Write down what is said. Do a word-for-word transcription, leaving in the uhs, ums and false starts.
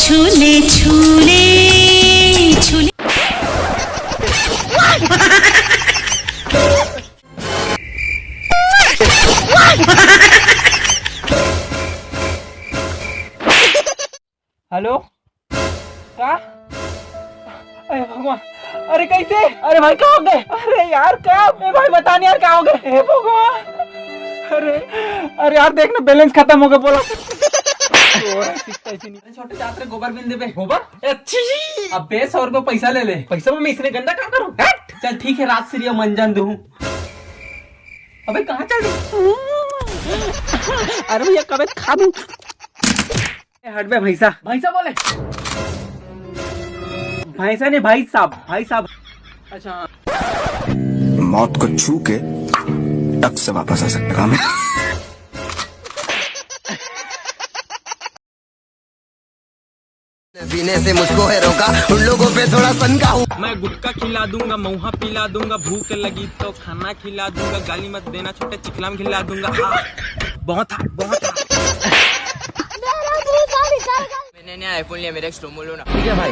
छूले छूले छूले। Hello, का? अरे भगवान, अरे कैसे? अरे भाई, का हो गए? अरे यार, का? ए भाई, बता नहीं यार, का हो गए? हे भगवान, अरे, अरे यार, देख ना, बैलेंस खत्म हो गया, बोला। छोटे जात रे, गोबर बिन देबे। गोबर? ए, अच्छी जी। अबे, सौ रुपये पैसा ले ले। पैसा में मैं इसने गंदा काम करूँ? हट! चल ठीक है, रात श्री मंजन दूँ। अबे कहाँ चल रही? अरे भैया, कबे खा दूँ। ए, हट बे भैंसा। भैंसा बोले? भैंसा नहीं, भाई साहब, भाई साहब। अच्छा। मौत को छू के टक से वापस आ सकता हूँ मैं। पीने से मुझको है रोका, उन लोगों पे थोड़ा सनका हूँ। मैं गुटखा खिला दूंगा, मऊहा पिला दूंगा, भूख लगी तो खाना खिला दूंगा, गाली मत देना छोटे, चिखलाम खिला दूंगा। आ, बहुत hard, बहुत hard। मैंने नया आईफोन लिया, मेरा एक स्लोमो लो ना। ठीक है भाई।